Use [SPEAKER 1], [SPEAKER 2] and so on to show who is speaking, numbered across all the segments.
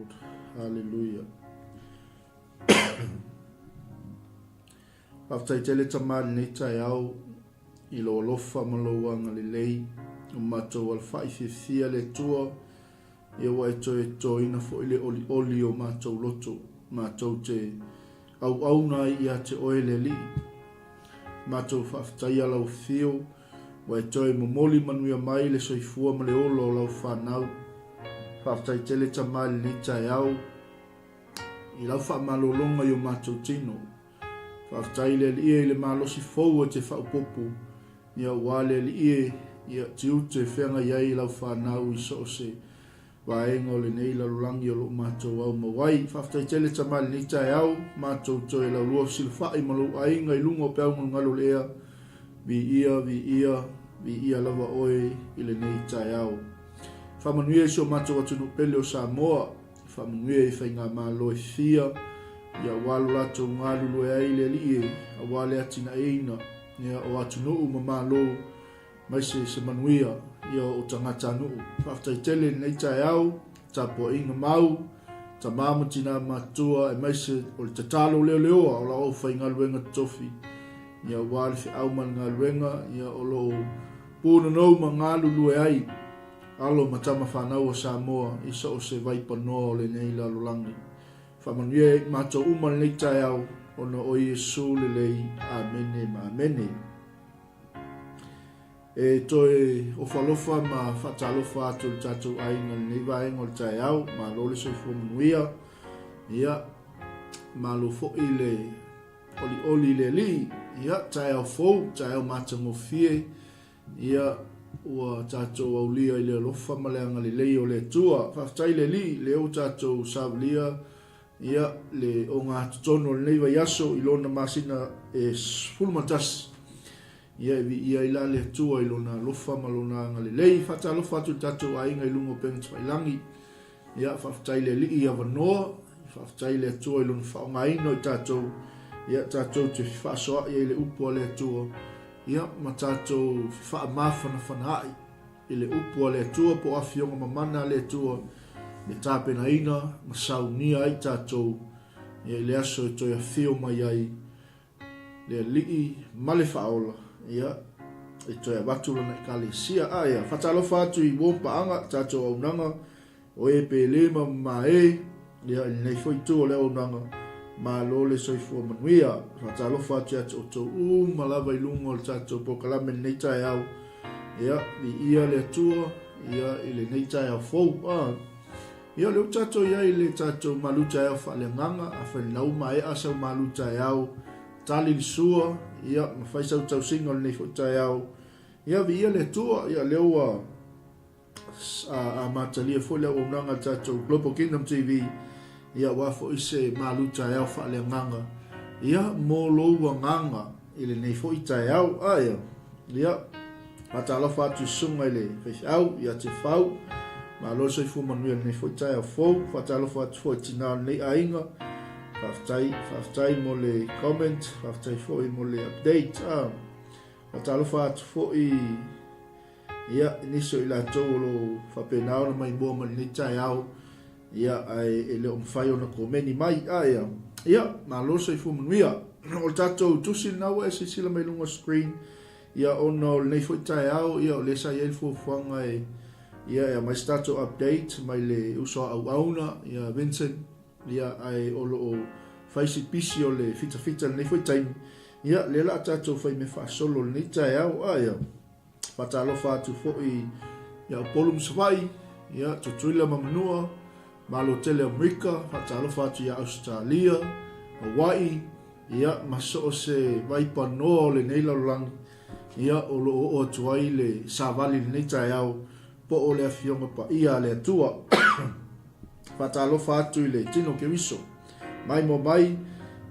[SPEAKER 1] Lord. Hallelujah. Faafetai tele Tama i lenei taeao i lou alofa ma lou agalelei o matou alafai fiafia le Atua ia ua e toe totoina foi le olioli o matou loto matou te auauna ai ia te oe le Alii. Matou faafetaia lau afio ua e toe momoli manuia mai le soifua ma le ola o lau fanau. Faafetai tele Tama i lenei taeao i lau faamalologa i o matou tino. Faafetai le Alii e i le malosi fou e te faaopoopo, ia aua le Alii e, ia tiute e feagai ai lau fanau i so o se vaega o lenei lalolagi o lo o matou aumau ai. Faafetai tele Tama i lenei taeao, matou toe laulua fesilafai ma lou aiga i luga o peau galugalu o le ea. Viia, viia, viia lava oe i lenei taeao. Faamanuia i si o matou atunuu pele o Samoa. Faamanuia i faigamalo e fia, ia aua lo latou galulue ai le Alii e, aua le atinaeina, ia o atunuu ma malo, maise se manuia, ia o tagatanuu. Faafetai tele i lenei taeao, tapuaiga mau, tama ma tina matutua, aemaise o le tatalo leoleoa o la aufaigaluega totofi, ia aua le feau ma le galuega, ia o lo o punonou ma galulue ai. Alo ma tama fanau a Samoa i so o se vaipanoa o lenei lalolagi. Faamanuia ia i matou uma lenei taeao ona o Iesu lelei. Amene ma amene. E toe ofo alofa ma faatalofa atu i le tatou aiga i lenei vaega o le taeao. Malo le soifua manuia. Ia, malo foi le olioli i le Alii. Ia, taeao fou, taeao matagofie. Ia, ua tatou aulia i le alofa ma le agalelei o le Atua. Faafetai i le Alii, lea ua tatou savalia, ia, le ogatotonu o lenei vaiaso i lona masina e 11. Ia, e viia ai la le Atua i lona alofa ma lona agalelei. Faatalofa atu i le tatou aiga i luga o upega tafailagi. Ia, faafetai i le Alii i avanoa. Faafetai i le Atua i lona faaaogaina o i tatou, ia, tatou te fefaasoa'i ai i le upu a le Atua, ia, ma tatou fefaamafanafanaai i le upu a le Atua po o afioga mamana a le Atua e tapenaina ma saunia ai tatou, ia, i le aso e toe afio mai ai le Alii ma le Faaola, ia, e toe avatu lana Ekalesia. A, ia, faatalofa atu i uo paaga, tatou auaunaga, o e pele ma mamae, ia, i lenei foi itu o le auaunaga, malo le soifua manuia. Faatalofa atu ia te outou uma lava i luga o le tatou polokalame i lenei taeao, ia, viia le Atua, ia, i lenei taeao fou. A, Ia, o lea ua tatou i ai i le tatou malu taeao faaleagaga, afai o lena ua maea sau malu taeao, tali le sua, ia, ma fai sau tausiga o lenei foi taeao. Ia, viia le Atua, ia, o lea ua amatalia foi le auaunaga a le tatou Global Kingdom TV, ia, aua foi se malu taeao faaleagaga, ia, mo lou agaga i lenei foi taeao. A, ia, ia. Faatalofa atu i susuga i le faifeau ia Tefau. Malo le soifua manuia i lenei foi taeao fou. Faatalofa atu foi i tina o lenei aiga. Faafetai, faafetai mo le comment, faafetai foi mo le update. Ah, faatalofa atu foi ia i nisi o i latou o lo o faapena ona maimoa mai lenei taeao. Ia, ae e le o mafai ona komeni mai. Ah, ia. Ia, malo le soifua manuia. O le tatou tusi lena ua e silasila mai luga o screen. Ia ona o lenei foi taeao, ia o lea sa i ai le fuafuaga e, ia e aumai se tatou update mai le uso a auauna, ia Vincent, ia ae o lo o fai si pisi o le fitafita i lenei foi taimi. Ia lea la a tatou fai mea faasolo i lenei taeao. A ia, faatalofa atu foi ia Upolu ma Savaii, ia Tutuila ma Manua, Malo tele Amerika, faatalofa atu ia Ausetalia, Hawaii, ia ma so o se vaipanoa o lenei lalolagi, ia o lo o oo atu ai le savali i lenei taeao po o le Afioga Paia a le Atua. Faatalofa atu i le tino Keriso. Mai mo mai,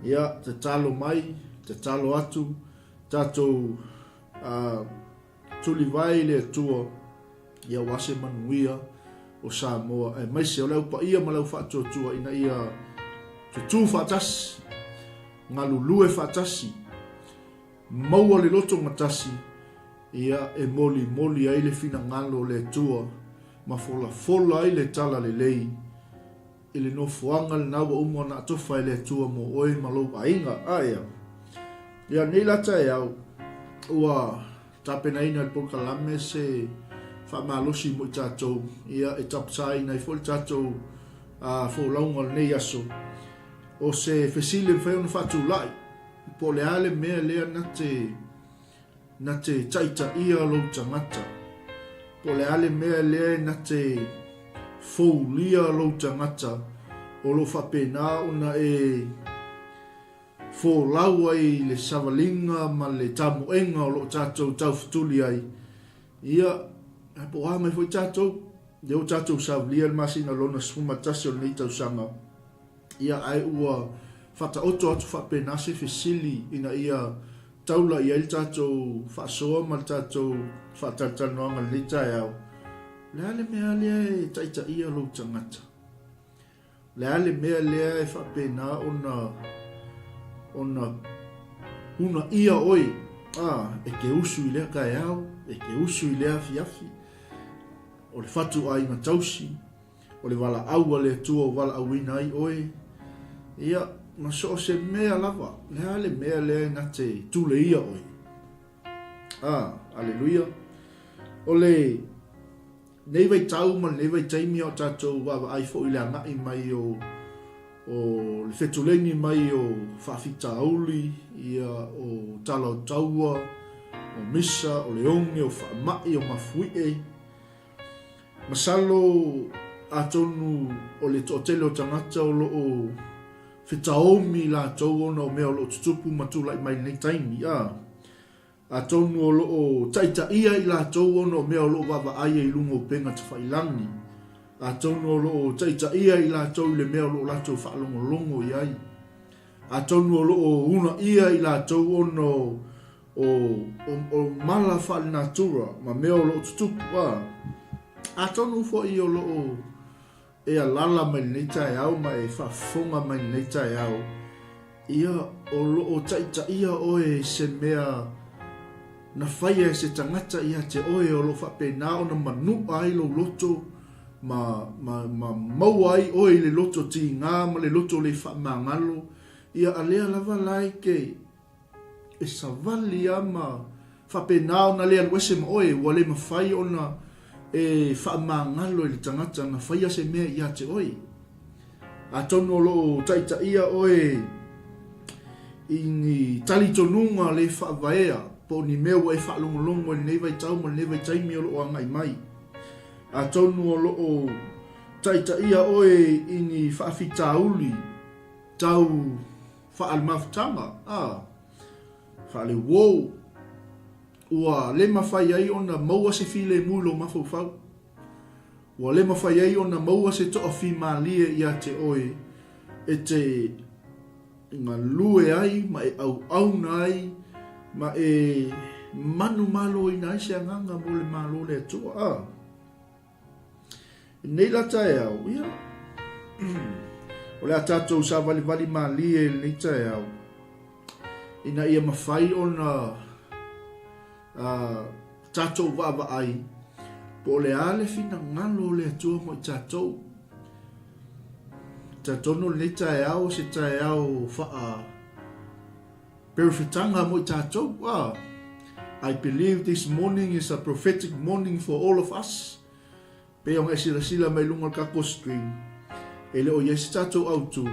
[SPEAKER 1] ia tatalo mai, tatalo atu, tatou uh, Tulivae i le Atua, ia aua se manuia o Samoa, aemaise o le au paia ma le au faatuatua ina ia tutū faatasi, galulue faatasi, maua le loto gatasi, ia e molimoli ai le finagalo o le Atua ma folafola ai le talalelei. i le nofoaga lena ua uma ona atofa e le Atua mo oe ma lou aiga. A ea? Ia, nei la taeao, ua tapenaina e le polokalame se faamalosi mo i tatou, ia, e tapasaina ai foi le tatou folauga o lenei aso. O se fesili e mafai ona faatulai, po o le a le mea lea na te Na te taitaia lou tagata. Po o le a le mea lea na te foulia lou tagata o lo o faapena ona e folau ai i le savaliga ma le tamoega o lo o tatou taufetuli ai, ia, po o a mai foi tatou, lea ua tatou savalia le masina lona 11 o lenei tausaga, ia, ae ua faataoto atu faapena se fesili ina ia taula i ai le tatou faasoa ma le tatou faatalatalanoaga i lenei taeao, o le a le mea lea e taitaia lou tagata? O le a le mea lea e faapena ona ona hunaia oe a, e te usu i lea taeao, e te usu i lea afiafi, o le fatuaiga tausi, O le valaau a le Atua ua valaauina ai oe, ia, ma so o se mea lava, le a le mea lea e na te tuleia oe? Ah, aleluia. O le nei vaitau ma lenei vaitaimi a o tatou vaavaai foi i le agai mai o o le fetuleni mai o faafitauli, ia, o tala o taua, o misa, o le oge, o faamai, o mafuie, Masalo atonu o le toatele o tagata o lo o fetaomi latou ona o mea o lo o tutupu ma tulai mai i lenei taimi, a. Atonu o lo o taitaia i latou ona o mea o lo o vaavaai ai i luga o upega tafailangi. Atonu o lo o taitaia i latou i le mea o lo o latou faalogologo i ai. Atonu o lo o uunaia i latou ona o o, o, o mala faalenatura ma mea o lo o tutupu, a. Atonu foi o lo o e alala mai lenei taeao ma e faafofoga mai lenei taeao, ia, o lo o taitaia oe i se mea na faia e se tagata ia te oe o lo o faapena ona manua ai lou loto ma, ma, ma maua ai oe i le loto tiga ma le loto le faamagalo, ia, a lea lava la e te E savali lava ma faapena ona le alu ese ma oe, ua le mafai ona e faamagalo i le tagata na faia se mea ia te oe. Atonu o lo o taitaia oe i ni talitonuga le faavaea po o ni mea ua e faalogologo i lenei vaitau ma lenei vaitaimi o lo o agai mai. Atonu o lo o taitaia oe i ni faafitauli tau Faalemafutaga, a. Faaleuo, Ua le mafai ai ona maua se filemu i lou mafaufau. Ua le mafai ai ona maua se toafimalie ia te oe e te galue ai ma e auauna ai ma e manumaloina ai se agaga mo le Malo o le Atua. A. I nei la taeao, ia, o le a tatou savalivali malie i lenei taeao, ina ia mafai ona tatou vaavaai po o le a le finagalo o le Atua mo i tatou. Talitonu o lenei taeao o se taeao faa perofetaga mo i tatou. Ah, I believe this morning is a prophetic morning for all of us. Pei ona e silasila mai luga o le tatou screen, e le o i ai se tatou autu,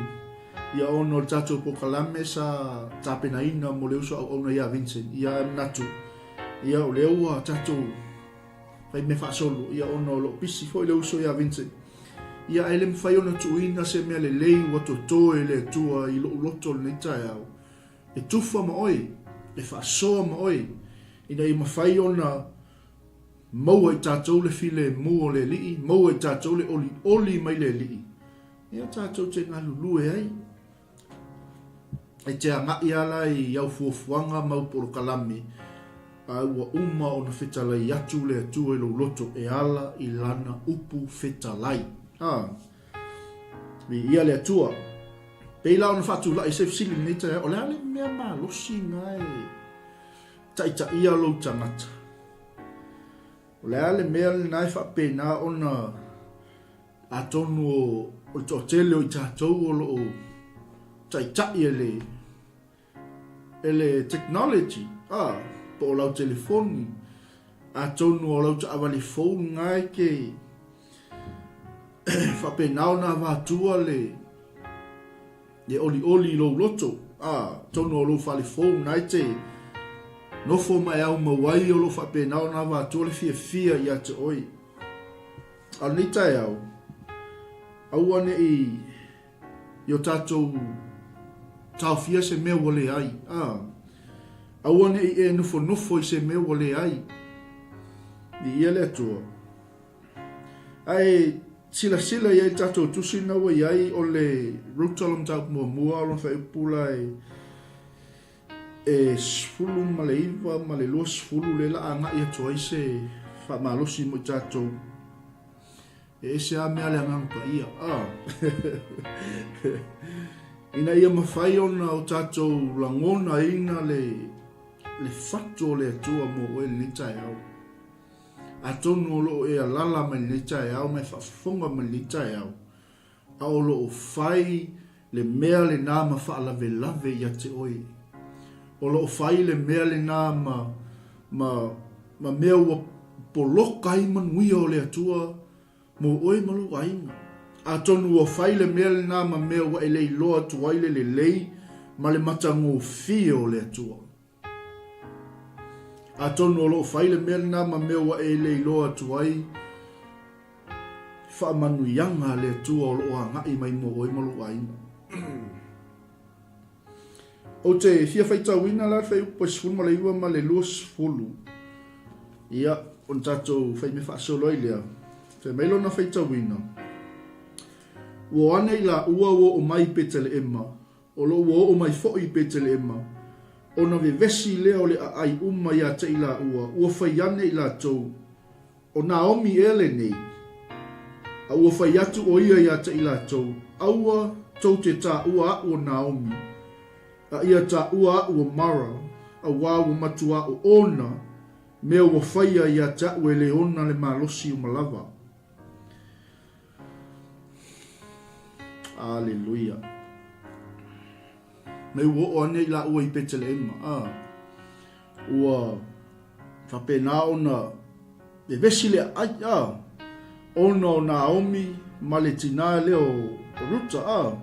[SPEAKER 1] ia ona o le tatou polokalame sa tapenaina mo le uso auauna ia Vincent, ia ae manatu, ia o lea ua tatou fai mea faasolo, ia ona o lo o pisi foi le uso ia Vincent. Ia ae le mafai ona tuuina se mea lelei ua toto e le Atua i lou loto lenei taeao, e tufa ma oe, e faasoa ma oe, ina ia mafai ona maua i tatou le filemu o le Alii, maua i tatou le olioli mai le Alii, ia tatou te galulue ai. E te agai lava la i au fuafuaga ma au polokalame, a ua uma ona fetalai atu le Atua i lou loto e ala i Lana upu fetalai. A, viia le Atua. Pei la ona faatulai se fesili i lenei taeao, o le a le mea malosi na e taitaia lou tagata? O le a le mea lena e faapena ona atonu o O le toatele o i tatou o lo o taitai e le e le technology, a, po o lau telefoni, atonu o lau taavale fou lena e te faapena ona avatua le le olioli i lou loto, a, atonu o lou fale fou lena e te nofo ma e aumau ai o lo o faapena ona avatua le fiafia ia te oe. A o lenei taeao, aua ne i i o tatou taofia se mea ua leai, a, aua ne i e nofonofo i se mea ua leai. Viia le Atua. Ae silasila i ai i le tatou tusi lena ua i ai o le Ruta o le mataupu muamua o lona faaiupu la e e 19 ma le 20 lea la agai atu ai se faamalosi mo i tatou. E ese lava mea a le Agaga Paia. Ah. Ina ia mafai ona o tatou lagonaina le, le fatu o le Atua mo oe lenei taeao. Atonu o lo o e alala mai lenei taeao ma e faafofoga mai lenei taeao, a o lo o fai le mea lena ma faalavelave ia te oe. O lo o fai le mea lena ma, ma, ma mea ua poloka ai manuia o le Atua mo oe ma lou aiga. Atonu ua fai le mea lena ma mea ua e le iloa atu ai le lelei ma le matagofie o le Atua. Atonu o lo o fai le mea lena ma mea ua e le iloa atu ai faamanuiaga a le Atua o lo o agai mai mo oe ma lou aiga. Ou te fia faitauina la le fuaiupu 19 ma le 20. Ia, ona tatou faimea faasolo ai lea. Fai mai lona faitauina. Ua o ane i laua ua oo mai i Peteleema, O lo o ua oo mai foi i Peteleema, ona vevesi lea o le aai uma ia te i laua, ua fai ane i latou, O Naomi ea lenei? A ua fai atu ʻo ia ia te i latou, Aua tou te taua aʻu o Naomi, a ia taua aʻu o Mara, auā ua matuā oona mea ua faia ia te aʻu e le ona le malosi uma lava. Aleluia. Mai ua oo ane i laua i Peteleema, a ua faapena ona vevesi le aai, a ona o Naomi ma le tinā lea o Ruta, a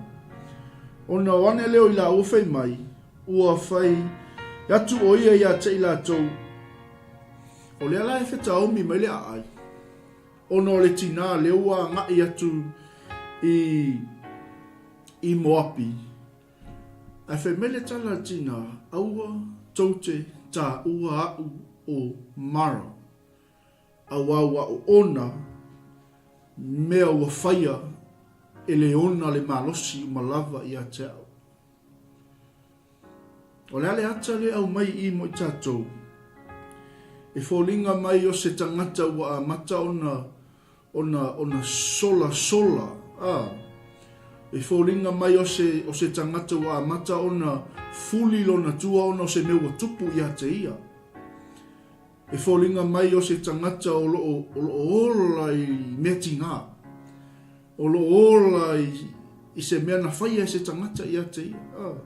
[SPEAKER 1] ona o ane lea o i laua fai mai, ua fai atu ʻo ia iā te i latou, o lea la e fetaomi mai le aai. Ona o le tinā lea ua agai atu i, i Moapi, ae fai mai le tala a le tinā, Aua tou te tāua aʻu o Mara, auā ua oona mea ua faia e le ona le malosi uma lava ia te au. O le a le ata lea e aumai i i mo i tatou? E foliga mai o se tagata ua amata ona, ona, ona solasola, a. E foliga mai o se, o se tagata ua amata ona fuli lona tua ona o se mea ua tupu ia te ia. E foliga mai o se tagata o lo o, o lo o ola i mea tigā. O lo o ola i, i se mea na faia e se tagata ia te ia. Ah.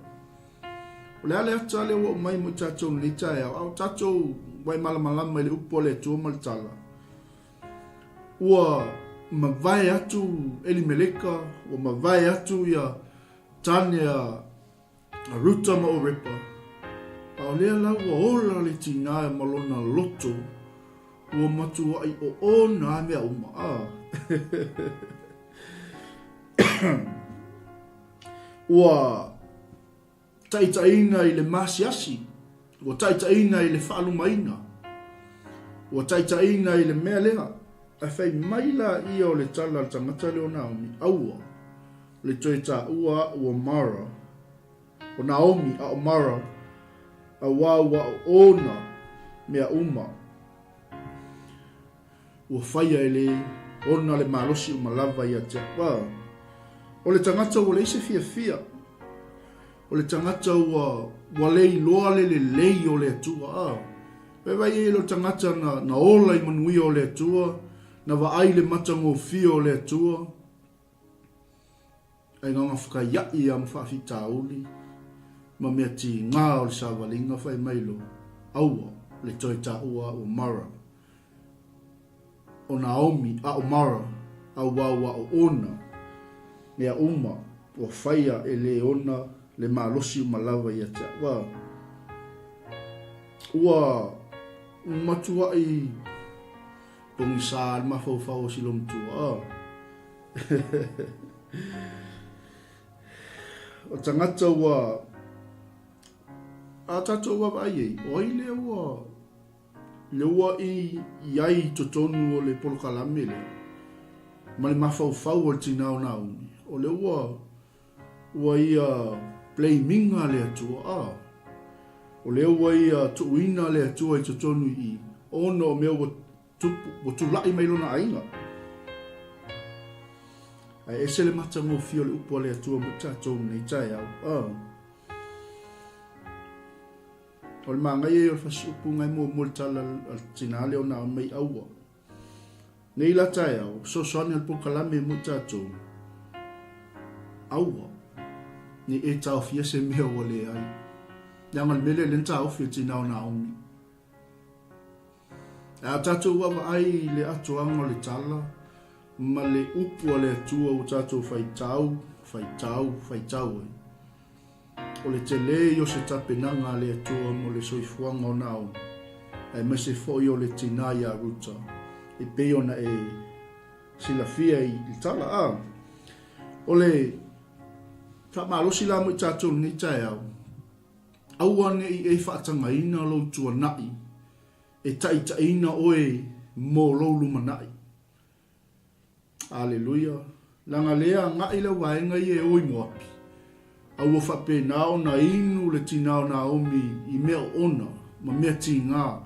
[SPEAKER 1] O le a le ata lea ua aumai mo i tatou i lenei taeao, a o tatou ua e malamalama i le upu a le Atua ma le tala, ua mavae atu Elimeleka, ua mavae atu ia tane a Ruta ma Orepa, a o lea la ua ola le tinā ma lona loto, ua matuaʻi oona a mea uma. Ah. Ua taitaiina i le maasiasi, ua taitaiina i le faalumaina, ua taitaiina i le mea lea. Ae fai mai la ia o le tala a le tagata lea o Naomi, Aua le toe taua aʻu o Mara, o Naomi a o Mara, auā ua oona mea uma. Ua faia e le ona le malosi uma lava ia te au. O le tagata ua leai se fiafia. O le tagata ua, ua le iloa le lelei o le Atua. A. Vaivai ai le tagata na, na ola i manuia o le Atua, na vaai le matagofie o le Atua. Ae gagafakaiaʻi a ma faafitauli ma mea tigā o le savaliga fai mai loa, Aua le toe taua ua Mara. O Naomi, a o Mara, auā ua oona mea uma ua faia e le ona le malosi uma lava ia te au. Ua matuaʻi pogisa le mafaufau o Silomatua. O tagata ua a tatou vaavaai ai, o ai lea ua lea ua i i ai i totonu o le polokalame lea ma le mafaufau o le tinā o Naomi, o lea ua ua ia blame-iga le Atua, a o lea ua ia tuuina le Atua i totonu i i ona o mea ua Tupu, ua tulai mai lona aiga. Ae ese le matagofie o le upu a le Atua mo tatou nei taeao. Ah. O le māngaia ia o le fasiupu ngai muamua le tala a le tinā lea o na mai aua. Nei la taeao, fesoasoani o le polokalame mo tatou. Aua. Nei e taofia se mea ua leai. Leaga le mea lea lea na taofi e le tinā o Naomi. A tatou vaavaai i le atoaga o le tala ma le upu a le Atua ua tatou faitau, faitau, faitau ai, o le tele ia o se tapenaga a le Atua mo le soifuaga o Naomi, aemaise foi o le tinā iā Ruta, e pei ona e silafia i le tala. A o le faamalosi la mo i tatou i lenei taeao, Aua ne i e faatagaina lou tuanai e taitaiina oe mo lou lumanai. Aleluia! Leaga lea agai lau vaega ia e o i Moapi, a ua faapena ona inu le tinā o Naomi i mea oona ma mea tigā.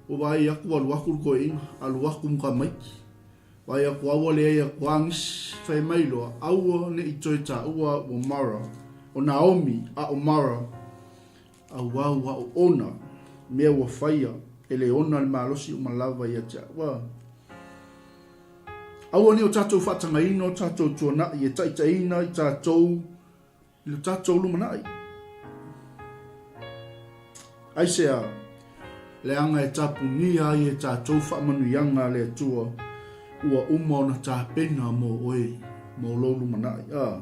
[SPEAKER 1] Ua vaai aku alu aku le toeaina, alu aku ma tamaiti. Vaai aku aua leai aku agisi, fai mai loa, aua ne i toe taua ua Mara, o Naomi a o Mara, auā ua oona mea ua faia e le ona le malosi uma lava ia te au. A. Aua ne i o tatou faatagaina o tatou tuanai e taitaiina i tatou I lo tatou lumanai. Aisea? Leaga e tapunia ai e tatou faamanuiaga a le Atua ua uma ona tapena mo oe mo lou lumanai. A.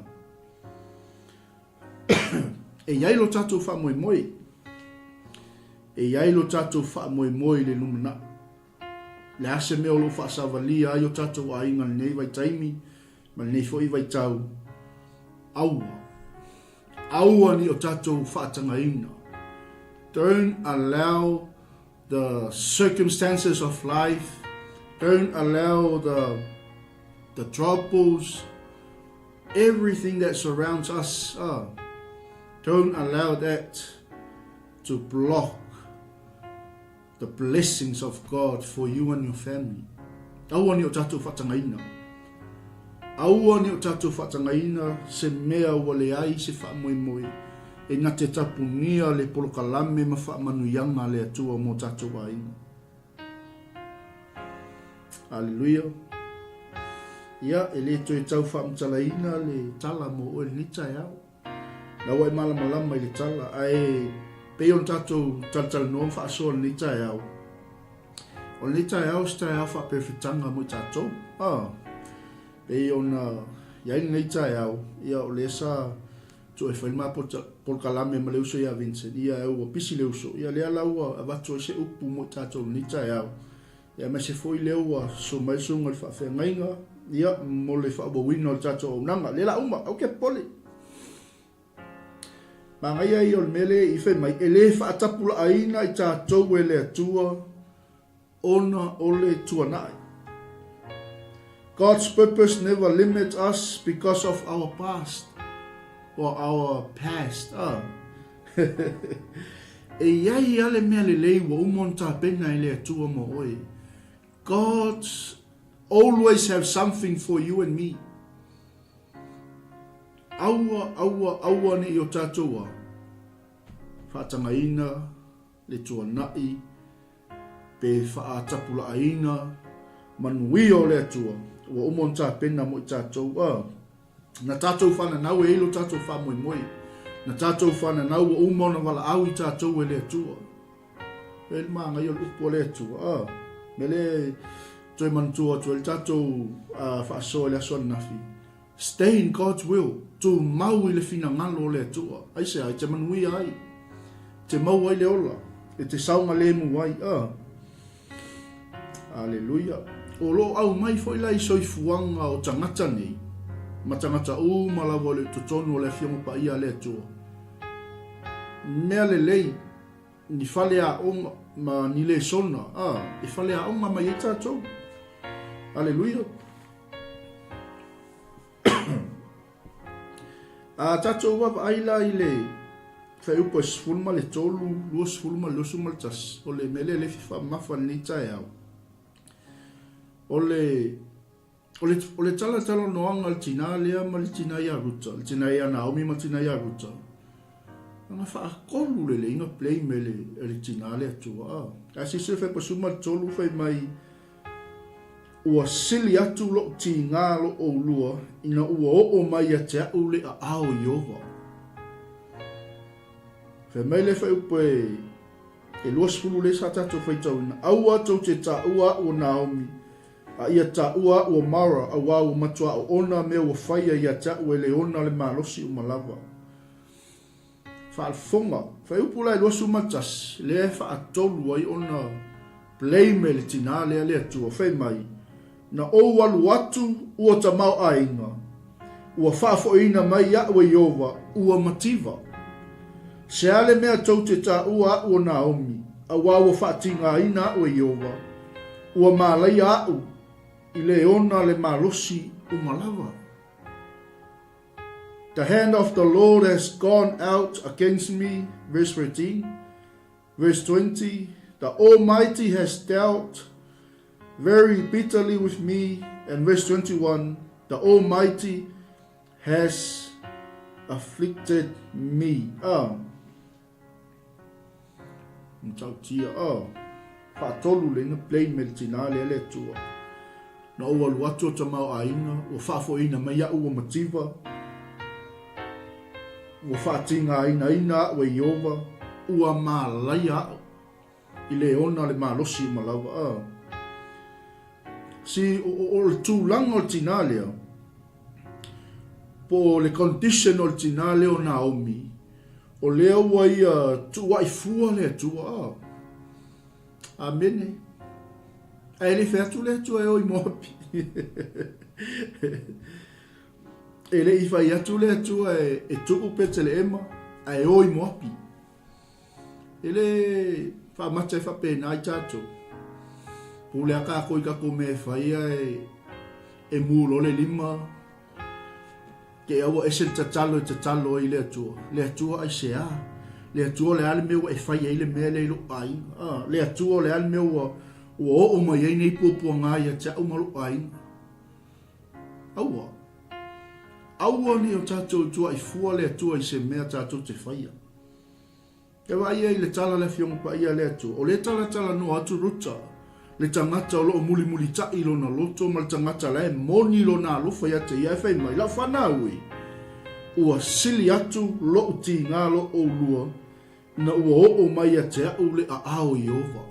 [SPEAKER 1] E i ai lo tatou faamoemoe. E i ai lo tatou faamoemoe i le lumanai. Le a se mea o lo o faasavalia ai o tatou aiga i lenei vaitaimi ma lenei foi vaitau, aua, aua ne i o tatou faatagaina. Don't allow the circumstances of life, don't allow the, the troubles, everything that surrounds us, don't allow that to block The blessings of God for you and your family. Aua ne o tatou faatagaina. Aua ne o tatou faatagaina se mea ua leai se faamoemoe e na te tapunia le polokalame ma faamanuiaga a le Atua mo tatou aiga. Aleluia. Ia, e le toe tau faamatalaina le tala mo oe lenei taeao. La ua e malamalama i le tala, ae pei ona tatou talatalanoa ma faasoa i lenei taeao, o lenei taeao o se taeao faaperefetaga mo i tatou. Ah, pei ona i ai lenei taeao, ia o lea sa tuu e fai le ma polokalame ma le uso ia Vincent, ia e ua pisi le uso, ia lea la ua avatu ai se upu mo i tatou i lenei taeao, ia aemaise foi lea ua susu mai le susuga i le faafeagaiga, ia, mo le faaauauina o le tatou auaunaga. Lea la uma, aua ke popole. Manaia ia o le mea lea i fai mai, e le faatapulaaina i tatou e le Atua ona o le tuanai. God's purpose never limits us because of our past or our past. Ah. E i ai a le mea lelei ua uma ona tapena e le Atua mo oe. God always have something for you and me. Aua, aua, aua ne i o tatou a faatagaina le tuanai pe faatapulaaina manuia o le Atua ua uma ona tapena mo i tatou. A. Na tatou fananau e ai lo tatou faamoemoe. Na tatou fananau ua uma ona valaau i tatou e le Atua. E le manaia o le upu a le Atua. Ah, me le toe manatua atu ai le tatou faasoa i le aso ananafi. Stay in God's will. Tumau i le finagalo o le Atua. Aisea? E te manuia ai. E te maua ai le ola. E te saogalemu ai. Ah. Aleluia. O lo o aumai foi la i soifuaga o tagata nei, ma tagata uma lava o le totonu o le Afioga Paia a le Atua. Mea lelei, ni faleaoga ma ni lesona, a, e faleaoga mai ai tatou. Aleluia. A tatou vaavaai la i le fuaiupu e 13, 20 ma le 21, o le mea lea lea e fia faamamafa i lenei taeao, o le, o le, o le talatalanoaga a le tinā lea ma le tinā ia Ruta, le tinā ia Naomi ma le tinā ia Ruta, na faatolu lelei na blame e le, e le tinā le Atua. A, a silasila fuaiupu 13 fai mai, Ua sili atu loʻu tigā lo ʻolua ina ua oo mai ia te aʻu le aao o Ieova. Fai mai le fuaiupu e 20 lea sa tatou faitauina, Aua tou te taua aʻu o Naomi, a ia taua aʻu o Mara, auā ua matuā oona mea ua faia ia te aʻu e le ona le malosi uma lava. Faafofoga, fuaiupu la e 21, lea e faatolu ai ona blame e le tinā lea le Atua, fai mai, Na ou alu atu ua tamaoaiga, ua faafoiina mai iaʻu e Ieova, ua mativa. Se a le mea tou te taua aʻu o Naomi, auā ua faatigaina aʻu e Ieova, ua malaia aʻu i le ona le malosi uma lava. The hand of the Lord has gone out against me, verse 13. Verse 20, The Almighty has dealt very bitterly with me. And verse 21, The Almighty has afflicted me. Ah. Matautia, oh. Faatolu le ina blame e le tinā lea le Atua. Na ou alu atu o tamaoaiga, ua faafoiina mai aʻu ua mativa, ua faatigainaina aʻu e Ieova, ua malaia aʻu i le ona le malosi uma lava. Ah. Si, o, o, o le tulaga o le tinā lea, po o le condition o le tinā lea o Naomi, o lea ua ia tuuai fua le Atua. Ah. Amene. Ae le i fai atu le Atua e o i Moapi. E le i fai atu le Atua e, e tuu Peteleema, ae o i Moapi. E le faamata e faapena i tatou. Pule a kākou i kākou mea e fai ae e mū loa le lima, Te aua ese le tatalo e tatalo ai le Atua. Le Atua aisea? Le Atua o le a le mea ua e fai ai le mea lea i lou aiga? Ah, le Atua o le a le mea ua, ua oo mai ai nei puapuaga ia te au ma lou aiga? Aua. Aua nei o tatou tuuai fua le Atua i se mea tatou te faia. E vaai ai i le tala a le Afioga Paia a le Atua, o lea e talatalanoa atu Ruta, le tagata o lo o mulimulitaʻi lona loto ma le tagata la e moni lona alofa ia te ia, e fai mai, Lau fanau e, ua sili atu loʻu tigā lo ʻolua ina ua oo mai ia te aʻu le aao o Ieova.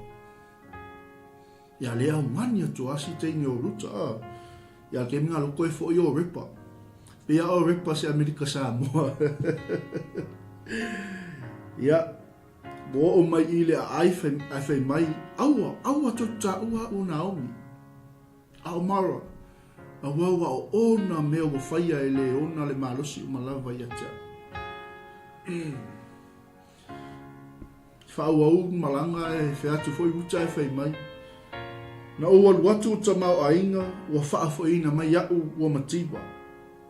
[SPEAKER 1] Ia le augani atu a si teine o Ruta, a. Ia ke minga loko e foʻi o Repa. Pea o Repa se Amerika Samoa. Ia, ua oo mai i le aai fai, ae fai mai, aua, aua tou taua aʻu o Naomi. A o Mara, aua ua o ona mea ua faia e le ona le malosi uma lava ia te au. Faaauau malaga e fea atu foi uta e fai mai. Na ou alu atu o tamaoaiga ua faafoiina mai aʻu ua mativa.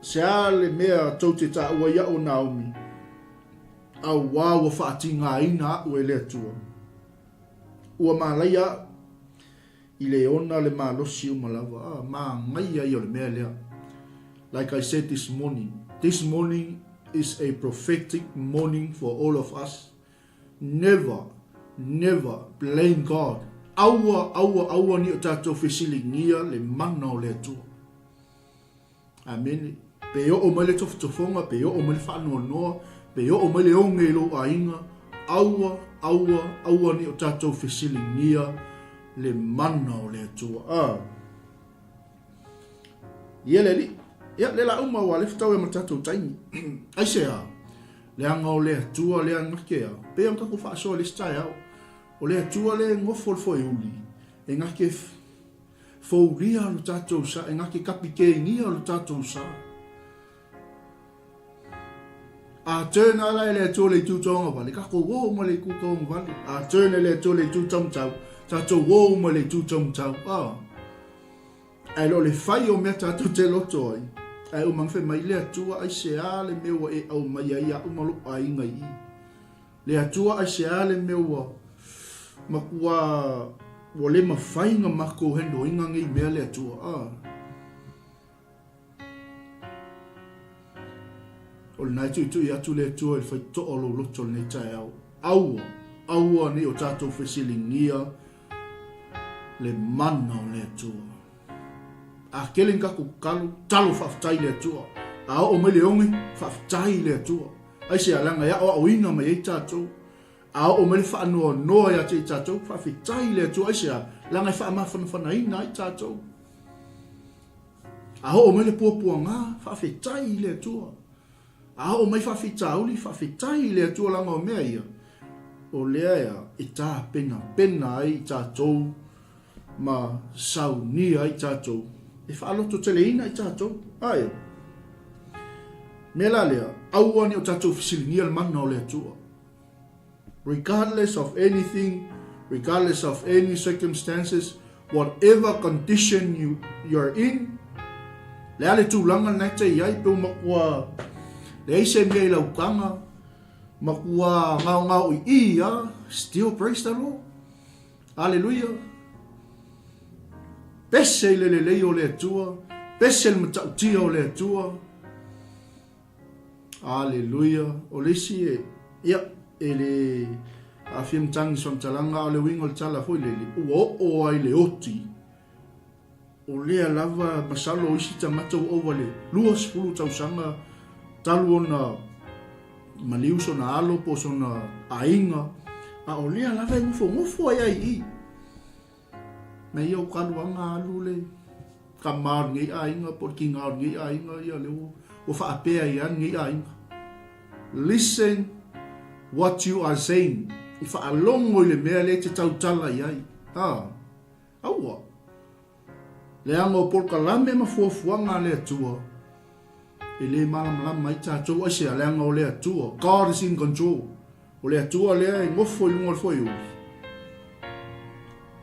[SPEAKER 1] Se a le mea tou te taua iaʻu o Naomi, auā ua faatigaina aʻu e le Atua. Ua malaia aʻu i le ona le malosi uma lava. Ah, manaia ia o le mea lea. Like I said this morning, this morning is a prophetic morning for all of us. Never, never blame God. Aua, aua, aua ni o tatou fesiligia le mana o le Atua. Amene. Pe oo mai le tofotofoga, pe oo mai le faanoanoa, pe oo mai le oge i lou aiga, aua, aua, aua ne i o tatou fesiligia le mana o le Atua. A. Ia le Alii. Ia, le la uma ua le fetau ma tatou taimi. Aisea? Leaga o le Atua lea na ke a. Pei ona tatou faasoa i le isi taeao. O le Atua lea e nofo i le foeuli, e na te foulia lo tatou sa, e na te kapiteinia lo tatou sa. A turn ala e le Atua le itu tauagavale, tatou o uma le itu tauagavale. A turn e le Atua le itu taumatau, tatou o uma le itu taumatau. Ah. Ae le o le fai o mea tatou te loto ai, ae uma ane fai mai, Le Atua, aisea le mea ua e aumaia ai iaʻu ma loʻu aiga i i? Le Atua, aisea le mea ua matua ua le mafai na matou handle ina nei mea, le Atua? Ah. O lena e tuitui atu le Atua i le faitotoa o lou loto i lenei taeao. Aua, aua ne i o tatou fesiligia le mana o le Atua. A tele ni tatou tatalo, talo faafetai i le Atua. A oo mai le oge, faafetai i le Atua. Aisea? Leaga e aoaoina mai ai tatou. A oo mai le faanoanoa ia te i tatou, faafetai i le Atua. Aisea? Leaga e faamafanafanaina ai tatou. A oo mai le puapuaga, faafetai i le Atua. A oo mai faafitauli, faafetai i le Atua leaga o mea ia, o lea e tapenapena ai i tatou ma saunia ai tatou, e faalototeleina i tatou. Ae, mea la lea, aua ne i o tatou fesiligia le mana o le Atua. Regardless of anything, regardless of any circumstances, whatever condition you, you're in, le a le tulaga lena e te i ai, pe ua matua leai se mea i lau taga, matua gaogao i i a, still praise the Lord. Aleluia. Pese i le lelei o le Atua, pese i le matautia o le Atua. Aleluia. O le isi e, ia, e le aafia matagi i se faamatalaga, a o le uiga o le tala foi lele, ua oo ai le oti, o lea lava, masalo o isi tagata ua ova i le 20 tausaga talu ona maliu sona alo po o sona aiga, a o lea lava e nofonofo ai ai i i. Mea ia o kaluaga alu le tama o lenei aiga po o le kina o lenei aiga ia lea ua faapea ai lava lenei aiga. Listen what you are saying. I faalogo i le mea lea e te tautala i ai. Ha. Aua. Leaga o polokalame ma fuafuaga a le Atua e le malamalama ai tatou aisea leaga o le Atua. God is in control. O le Atua lea e nofo i luga o le foeuli,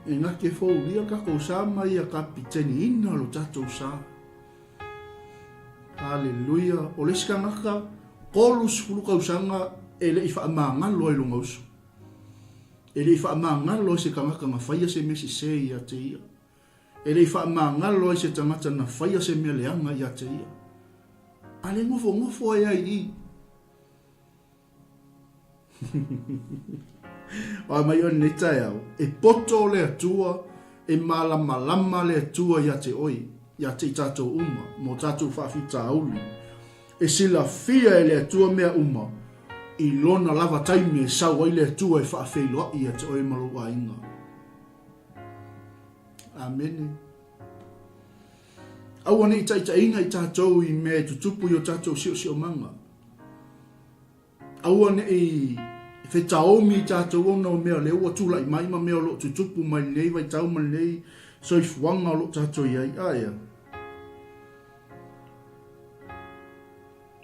[SPEAKER 1] e gake foulia le tatou sa ma ia kapiteniina lo tatou sa. Haleluia! O le isi tagata, 30 tausaga e le i faamagalo ai lona uso. E le i faamagalo ai se tagata na faia se mea sese ia te ia. E le i faamagalo ai se tagata na faia se mea leaga ia te ia. A le nofonofo ai ai i. Oa mai oe lenei taeao, e poto le Atua, e malamalama le Atua ia te oe, ia te i tatou uma, mo tatou faafitauli. E silafia e le Atua mea uma, i lona lava taimi e sau ai le Atua e faafeiloai ia te oe ma lou aiga. Amene. Aua ne i taitaiina i tatou i mea e tutupu i o tatou siosiomaga. Aua ne i fetaomi i tatou ona o mea o lea ua tulai mai ma mea o lo o tutupu mai lenei vaitau ma lenei soifuaga o lo o tatou i ai. Aea.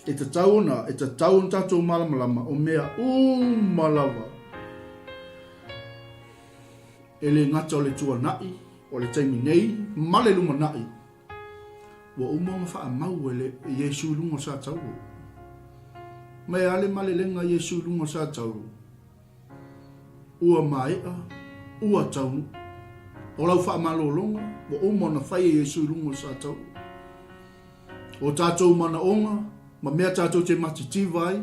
[SPEAKER 1] E tatau ona, e tatau ona tatou malamalama o mea uma lava e le gata o le tuanai, o le taimi nei ma le lumanai. Ua uma ona faamau e le Iesu i luga o le satauro. Ma e a le malelega a Iesu i luga o le satauro? Ua maea, ua taunuu. O lau faamalologa, ua uma ona fai e Iesu i luga o le satauro. O tatou manaoga, ma mea tatou te matitiva ai,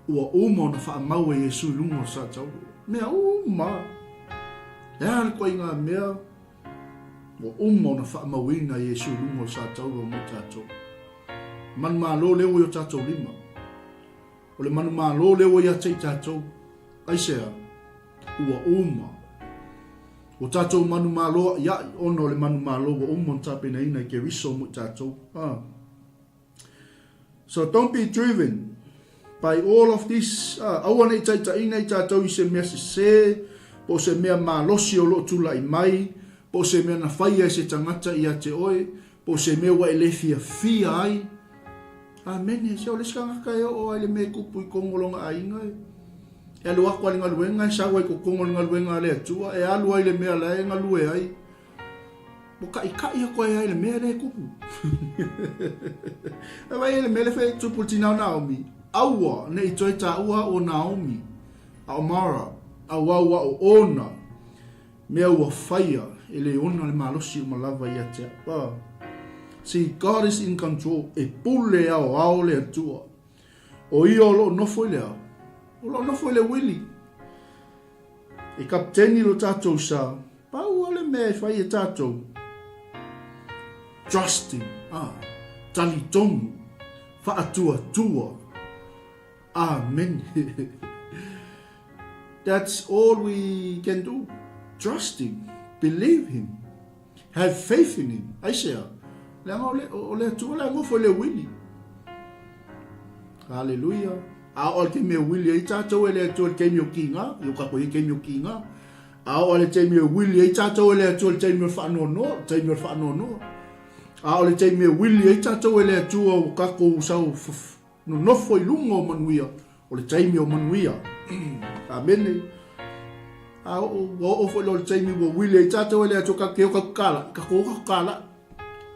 [SPEAKER 1] ua uma ona faamau e Iesu i luga o le satauro. Mea uma! E a le koiga mea? Ua uma ona faamauina Iesu i luga o le satauro mo tatou. Manumalo lea ua i o tatou lima. O le manumalo lea ua ia te i tatou. Aisea? Ua uma. Ua tatou manumalo aʻiaʻi ona o le manumalo ua uma ona tapenaina e Keriso mo i tatou. Ah. So don't be driven by all of this. Ah, aua ne i taitaiina i tatou i se mea sesē, po o se mea malosi o lo o tulai mai, po o se mea na faia e se tagata ia te oe, po o se mea ua e le fiafia ai. Amene. Se o le isi tagata e oo ai le mea e tupu i totonu o lona aiga e, e alu atu a le galuega e sau ai i totonu o le galuega a le Atua, e alu ai le mea la e galue ai. Ua kaʻikaʻi atu ai i le mea lea e tupu. E vaai i le mea lea e tupu i le tina o Naomi. Aua ne i toe taua au o Naomi, a o Mara, auā ua o ona mea ua faia e le ona le malosi uma lava ia te au. Ah. See, God is in control. E pule aoao le Atua. O ia o lo o nofo i le ao. O lo o nofo i le uili. E kapiteni lo tatou sa, pau a le mea e fai e tatou, trust him, ah, talitonu, faatuatua, amen. That's all we can do. Trust him, believe him. Have faith in him. Aisea? Leaga o le, o le Atua la e nofo i le uili. Haleluia. A oo le taimi e uili ai tatou e le Atua i le taimi o kiga, i o kakou i taimi o kiga. A oo le taimi e uili ai tatou e le Atua i le taimi o le faanoanoa, le taimi o le faanoanoa. A oo le taimi e uili ai tatou e le Atua ua kakou sau Nonofo i luga o manuia, o le taimi o manuia. Amene. A oo, ua oo foi loa le taimi ua uili ai tatou e le Atua ka ke o ka kala, ka ko ka kala.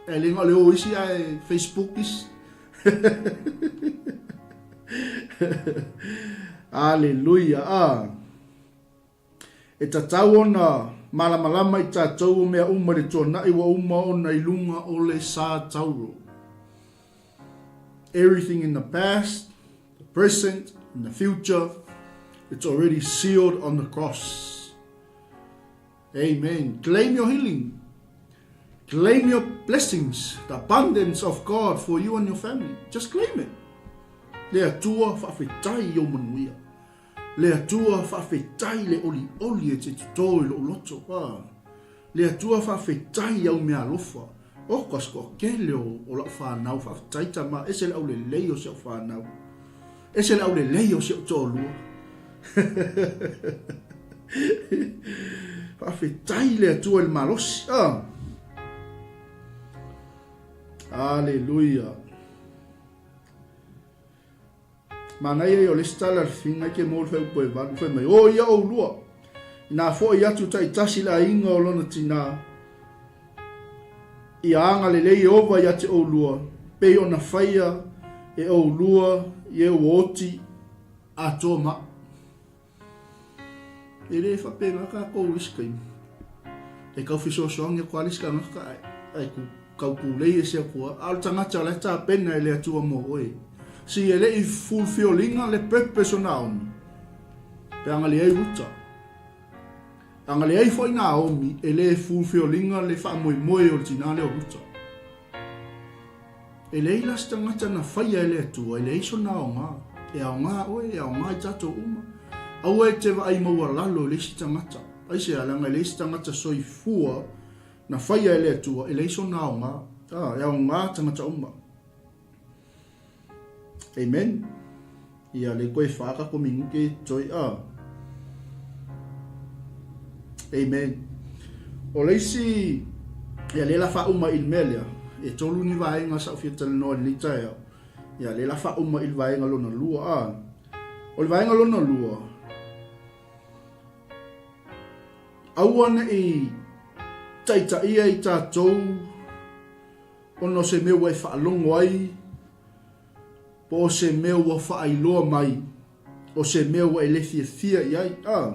[SPEAKER 1] E le o le o isi ae Facebook isi. Aleluia. Ah. E tatau ona malamalama i tatou o mea uma i le tuanai ua uma ona i luga o le sa tauro. Everything in the past, the present and the future, it's already sealed on the cross. Amen. Claim your healing. Claim your blessings, the abundance of God for you and your family. Just claim it. Le Atua faafetai i ou manuia. Le Atua faafetai le olioli e te toto i lou loto. A. Le Atua faafetai i au meaalofa. Oh ka toatele o, o lau fanau faafetai tama ese le aulelei o si au fanau. Ese le aulelei o si au toalua. Faafetai le Atua i le malosi. Ah. Aleluia. Manaia ia o le isi tala a le figa ke mo le faaiupu e valu, fai mai, O ia oulua, inā foʻi atu taitasi le aiga o lona tinā, ia agalelei Ieova ia te oulua, pei ona faia e oulua i e ua oti atoa ma. E le faapena tatou i isi taimi. E tau fesoasoani atu lava le isi tagata ae tau pulei ese atu lava. A o le tagata o la e tapena e le Atua mo oe. See, e le i fulfilling-a le purpose o Naomi, pe ana leai Ruta. Ana leai foi Naomi, e le fulfilling-a le faamoemoe o le tinā lea o Ruta. E leai la se tagata na faia e le Atua, e leai sona aoga. E aoga oe, e aoga i tatou uma. Aua e te vaai maualalo i le isi tagata. Aisea, leaga e leai se tagata soifua na faia e le Atua, e leai sona aoga. A, e aoga tagata uma. Amen. Ia le koe wha ka komi nguke toi a. Amen. O le isi, ia le la wha uma i le mea lea, e tolu ni vaenga sa ufia talanoa i lenei taeao. Ia le la wha uma i le vaenga lona lua a. O le vaenga lona lua, aua nei taitaia i tatou ona o se mea ua e faalogo ai, po o se mea ua faailoa mai, o se mea ua e le fiafia i ai. A,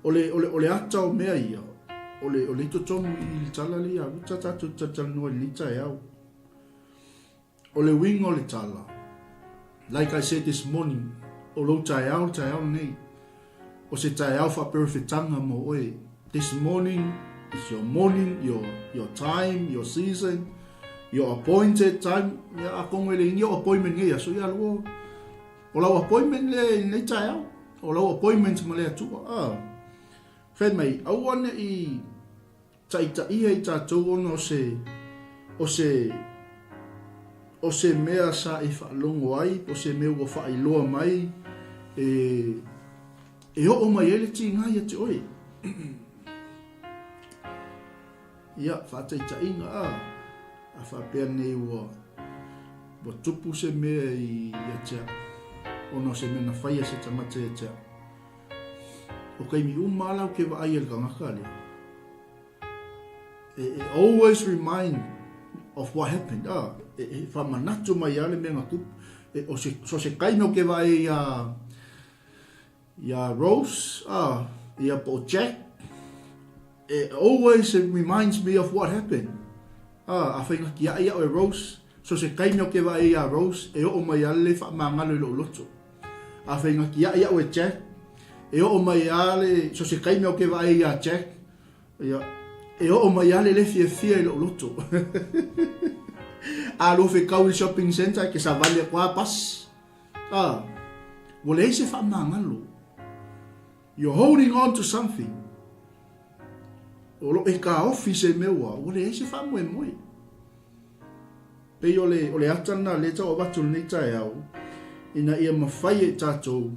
[SPEAKER 1] o le, o le, o le ata o mea ia, o le, o le i totonu i le tala lea ia Ruta tatou te talatalanoa i lenei taeao. O le uiga o le tala, like I said this morning, o lou taeao le taeao lenei, o se taeao faaperefetaga mo oe. This morning is your morning, your, your time, your season. Your appointed time, ia atonu e leai ni ou appointment i lenei aso, ia alu o lau appointment lea i lenei taeao, o lau appointment ma le Atua. Ah. Fai mai, aua ne i taitaia i tatou ona o se, o se, o se mea sa e faalogo ai, po o se mea ua faailoa mai, e, e oo mai ai le tiga ia te oe. Ia, faataitaiga, a, a faapea nei ua, ua tupu se mea i, ia te au, ona o se mea na faia se tagata ia te au. O taimi uma lava la ou te vaai ai i le tagata lea, e, e always remind of what happened, a, e, e faamanatu mai lava le mea na tupu. E, o se, so se taimi ou te vaai ai iā, Iā Rose, ah, ia po o Jack, it always reminds me of what happened. Ah, afai na tiaʻi au e Rose, so se taimi o ke vaai iā Rose, e oo mai a le faamagalo i loʻu loto. Afai na tiaʻi au e Jack, e oo mai a le, so se taimi o ke vaai iā Jack, ia, e oo mai a le le fiafia i loʻu loto. A lua fetau i le shopping centre, e ke savali aku a pasi. Ā, ua leai se faamagalo. You're holding on to something. O lo e kāofi se mea ua, ua leai se faamoemoe. Pei o le, o le ata lena lea tau avatu lenei taeao, ina ia mafai e tatou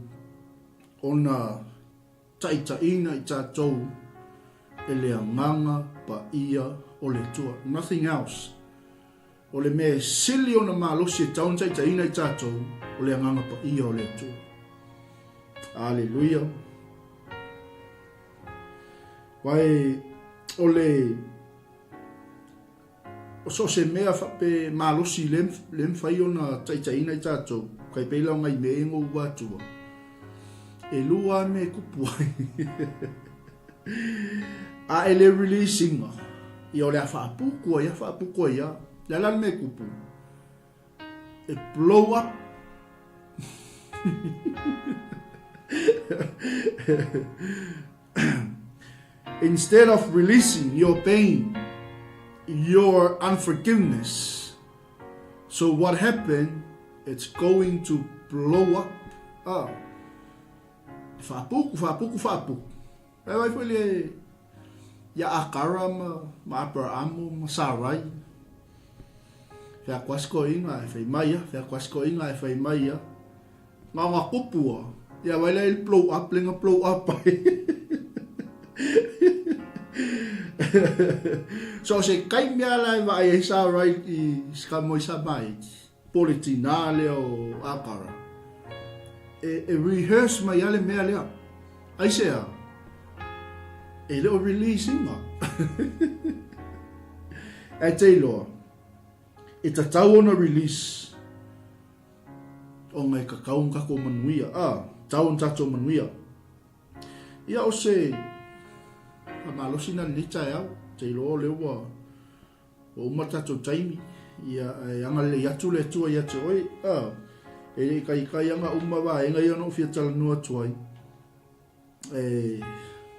[SPEAKER 1] ona taitaiina i tatou e le Agaga Paia o le Atua. Nothing else. O le mea e sili ona malosi e tau ona taitaiina i tatou, o le Agaga Paia o le Atua. Aleluia. Wai, o le O so o se mea fape malosi le, le mafai ona taitaiina i tatou, kai pei la o ngai mea ia no ua atua, e lua a mea e kupu ai. A e le release inga, ia o le a faapuku ai a faapuku ai a. Le a la le mea e kupu? E blow up. Instead of releasing your pain, your unforgiveness, so what happened, it's going to blow up. Ah. Whaapuku, whaapuku, whaapuku. E vai foi le ia Akara ma, ma Abrahamo ma Sarai. Whea kwasko inga e whai mai a, whea kwasko inga e whai mai a. Nga nga kupu a, ia vai la il blow up le nga blow up ai. So se kai mea la e vaai ai Sarai i ska moi sa mai, po le tinā lea o Akara. E, e rehearse mai a le mea lea. Aisea? E le o release inga. E te iloa, e tatau ona release ona e kakau ona tatou manuia, a, tau ona tatou manuia. Ia o se malosi na lenei taeao, te iloa o lea ua Ua uma le tatou taimi, ia, e agalelei atu le Atua ia te oe, a, e le i kaikai ana uma vaega ia na ou fia talanoa atu ai, e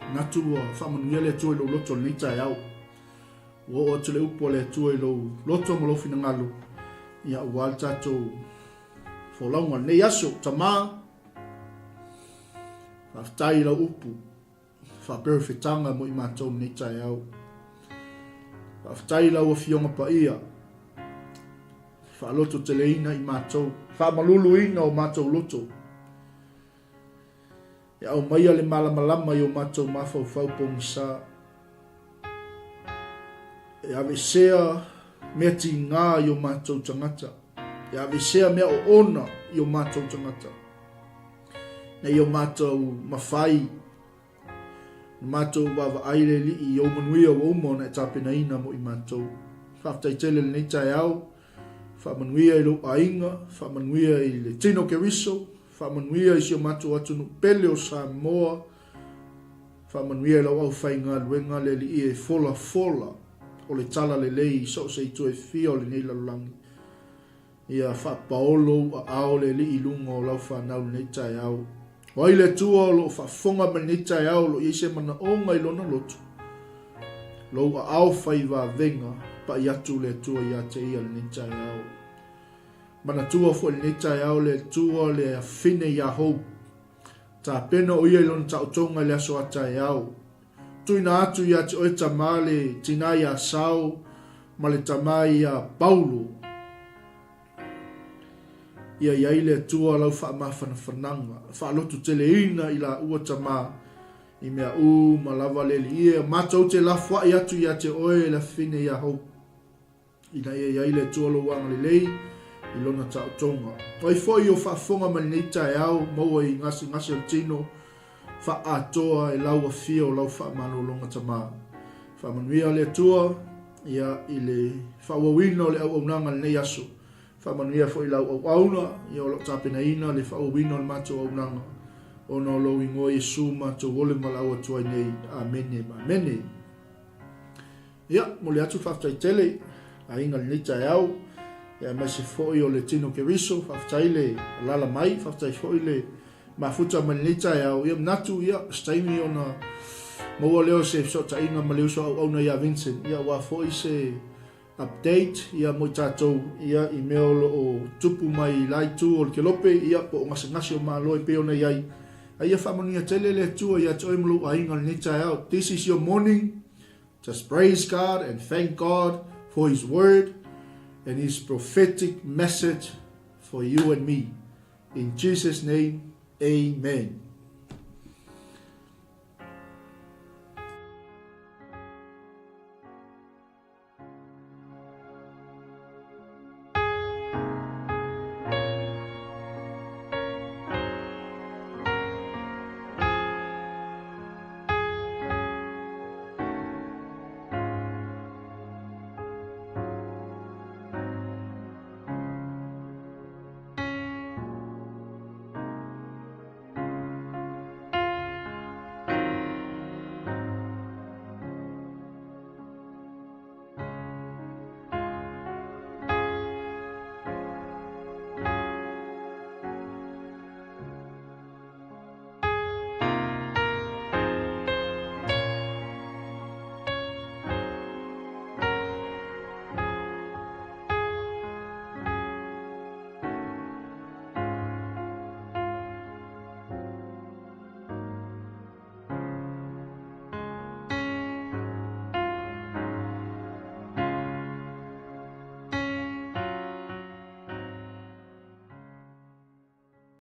[SPEAKER 1] manatu ua faamanuia le Atua i lou loto i lenei taeao. Ua oo atu le upu a le Atua i lou loto ma lou finagalo, ia, aua le tatou folauga i lenei aso. Tama, faafetai i lau upu. Faaperefetanga mo i matou lenei taeao. Faafetai i lau Afioga Paia, faalototeleina i matou, faamaluluina o matou loto. E aumaia le malamalama i o matou mafaufau pogisa. E aveesea mea tigā i o matou tagata. E aveesea mea oona i o matou tagata. Nei o matou mawhai, na matou vaavaai le Alii i ou manuia ua uma ona e tapenaina mo i matou. Faafetai tele lenei taeao, faamanuia i lou aiga, faamanuia i le tino Keriso, faamanuia i si o matou atunuu pele o Samoa, faamanuia i lau aufaigaluega le Alii e folafola o le tala lelei i so o se itu e fia o lenei lalolagi. Ia faapaolo ou aao le Alii i luga o lau fanau i lenei taeao. O ai le Atua o lo o faafofoga mai lenei taeao o lo o i ai se manaoga i lona loto? Lou aao fai vavega, paʻi atu le Atua ia te ia lenei taeao. Manatua foi lenei taeao le Atua le afine ia Hope. Tapena o ia i lona taotoga i le aso a taeao. Tuuina atu ia te oe tama le tina ia Sao ma le tama ia Paulo. Ia i ai le Atua lau faamafanafanaga, faalototeleina i laua tama i mea uma lava le Alii e, matou te lafoai atu ia te oe le afine ia Hope. Ina ia i ai le Atua lou agalelei i lona taotoga. O ai foi o faafofoga mai lenei taeao, maua i gasegase o le tino, faaatoa e lau afio lau faamalologa tama. Faamanuia le Atua ia i le faaauauina o le auaunaga i lenei aso. Faamanuia foi i lau auauna ia o lo o tapenaina le faaauauina o le matou auaunaga ona o lou igoa Iesu matou ole ma lau atu ai nei. Amene ma amene. Ia, momoli atu le faafetai tele i aiga i lenei taeao, ia aemaise foi o le Tino Keriso, faafetai le alala mai, faafetai foi le mafuta mai lenei taeao. Ia manatu, ia, se taimi ona maua lea o se fesootaiga ma le uso auauna ia Vincent, ia aua foi se update ia mo i tatou ia i mea o lo o tupu mai i la itu o le kelope, ia po o gasegase o Malo e pei ona i ai. A ia faamanuia tele le Atua ia te oe ma lou aiga i lenei taeao. This is your morning. Just praise God and thank God for His word and His prophetic message for you and me. In Jesus' name, amen.